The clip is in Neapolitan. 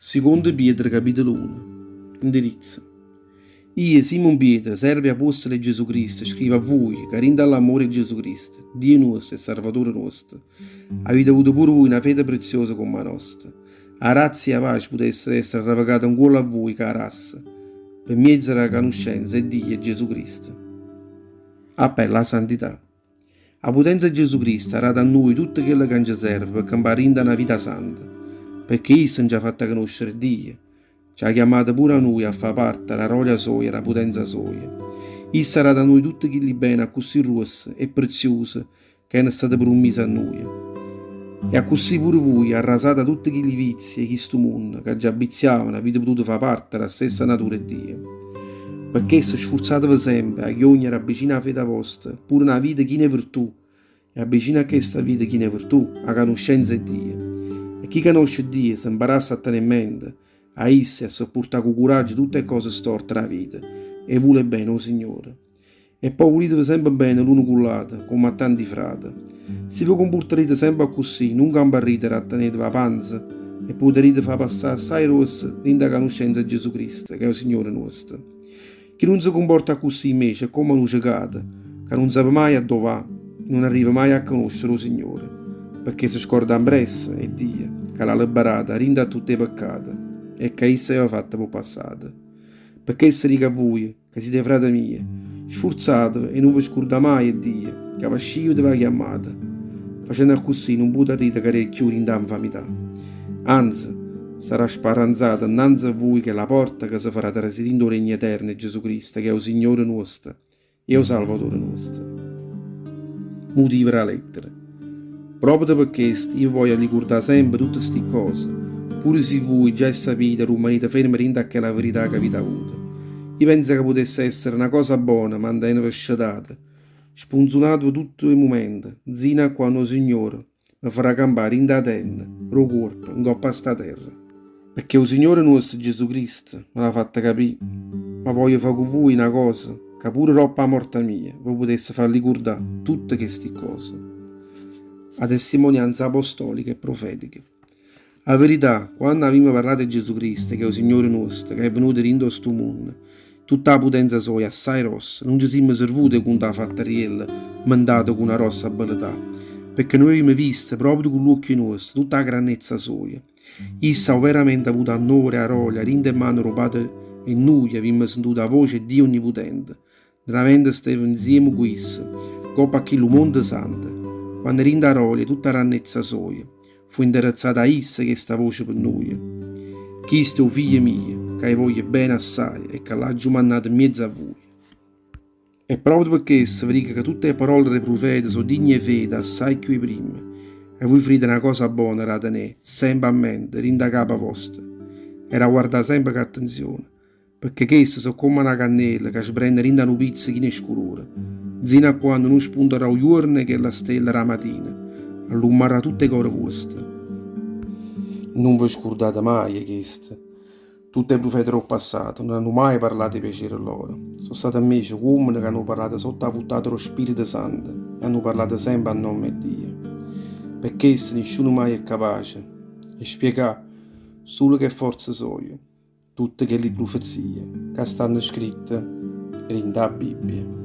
Sicondo Pietro capitolo uno. Indirizzo. Io, Simon Pietro, servo e apuostolo 'e Gesù Cristo, scrivo a vuje, ca dint' 'a ll'ammore 'e Gesù Cristo, Dio nuosto e Sarvatore nuosto, avite avuto pure vuje na fede preziosa comm' 'a nosta. 'A grazia e 'a pace putessero essere arrevecate 'ncuollo a vuje cu 'a grassa, pe mmiezzo d' 'a canuscenza 'e Dio e Gesù Cristo. Appello â santità. A putenza 'e Gesù Cristo ha dato a nuje tutto chello ca nce serve pe campà dint' 'a na vita santa, pecché Isso nce ha fatto conoscere Dio, ce ha chiammato pure a nuje a fà parte d' 'a rolia soja e d' 'a putenza soja. Isso ha dato a nuje tutte chilli bene accussì gruosse e preziuse ca erano state prummise a nuje. E accussì pure vuje, arrasate 'a tutte chilli vizie 'e chistu munno ca già viziavano, avite pututo fà parte d' 'a stessa natura 'e Dio. Pe chesto sfurzateve sempe a iognere abbicino 'a fede vosta pure na vita china 'e virtù, e abbicino a chesta vita china 'e virtù, 'a canuscenza 'e Dio. E chi canosce Dio se 'mparasse a tenè mente a isso e a suppurtà cu curaggio tutte 'e cose storte d' 'a vita e vulè bene 'o Signore. E po' vuliteve sempe bene l'uno cu ll'ato, comme a tanti frate. Si ve cumpurtarite sempe accussì, nun camparrite ratteneteve 'a panza e putarite fà passà assaje gruosse dint' 'a canuscenza 'e Gesù Cristo, ca è 'o Signore nuosto. Chi nun se cumporta accussì invece è comme nu cecato, ca nun sape maje addò va e nun arriva maje a conoscere 'o Signore, pecché se scorda ampressa 'e Dio, ca l'ha liberato 'a dint' 'a tutt' 'e peccate e ca isso aveva fatto p' 'o passato. Pe chesto dico a vuje, ca site frate mie, sfurzateve 'e nun ve scurdà maje 'e Dio, ca v'asciute e v'ha chiammato. Facenno accussì nun putarrite cadé cchiù dint' 'a 'nfamità. Anze, sarrà sparanzata 'nnanze a vuje chella porta ca se farà trasì dint' 'o regno eterno 'e Gesù Cristo, ch'è 'o Signore nuosto e 'o Salvatore nuosto. Mutivo d' 'a lettera. Proprio pe chesto io voglio allicurdà sempe tutte sti ccose, pure si vui già 'e ssapite e rummanite ferme dint' a chella verità che avite avuto. Io penzo ca putesse essere na cosa bona mantenerve scetate, spunzunateve tutt' 'e mumente, nzino a quanno 'o Signore me farrà campà dint' 'a tenda d' 'o cuorpo 'ncopp' a sta terra. Pecché 'o Signore nuosto Gesù Cristo me l'ha fatta capì. Ma voglio fà cu vuje na cosa ca pure doppo 'a morta mia ve putesse fà allicurdà tutte chesti cose. A testimonianza apostolica e profetica. A verità, quanno avimmo parlato 'e Gesù Cristo, ch'è 'o Signore nuosto, ca è venuto dinto a stu munno, tutta 'a putenza soja assaje grossa, nun ce simmo servute 'e cuntà fattarielle 'mmentate cu na grossa abbeletà, pecché nuje avimmo visto, proprio cu ll'uocchie nuoste, tutta 'a grannezza soja. Isso ha overamente avuto annore e 'a rolia dint' 'e mane d' 'o Pate e nuje avimmo sentuto 'a voce 'e Dio Onniputente, ntramente steva 'nzieme cu isso, 'ncopp' a chillu monte santo, quanno dint' 'a rolia tutta 'a rannezza soja, fu 'nderezzata a isso chesta voce pe nuje, Chisto è 'o figlio mio, ca 'e voglio bene assaje e ca l'aggio mannato 'mmiezzo a vuje. E proprio pe chesto ve dico ca tutte 'e parole d' 'e prufete so' digne 'e fede assaje cchiù 'e primma, e vuje frite na cosa bona da tenè sempe a mente dint' 'a capa vosta e da guardà sempe cu attenzione, pecché cheste so' comm' 'a na cannela ca sbrenne dint' 'a nu pizzo chino 'e scurore, nzino a quanno nun spuntarà 'o juorno 'e chella stella d' 'a matina, allummarrà tutt' 'e core vuoste. Nun ve scurdate maje 'e chesto. Tutte 'e prufete d' 'o ppassato nun hanno maje parlato 'e piacere lloro. So' state 'mmece uommene ca hanno parlato sotto 'a vuttata d' 'o Spirito Santo e hanno parlato sempe a nomme 'e Dio. Pe chesto nisciuno maje è capace 'e spiegà, sulo ch' 'e forze soje, tutte chelli prufezie ca stanno scritte dint' 'a Bibbia.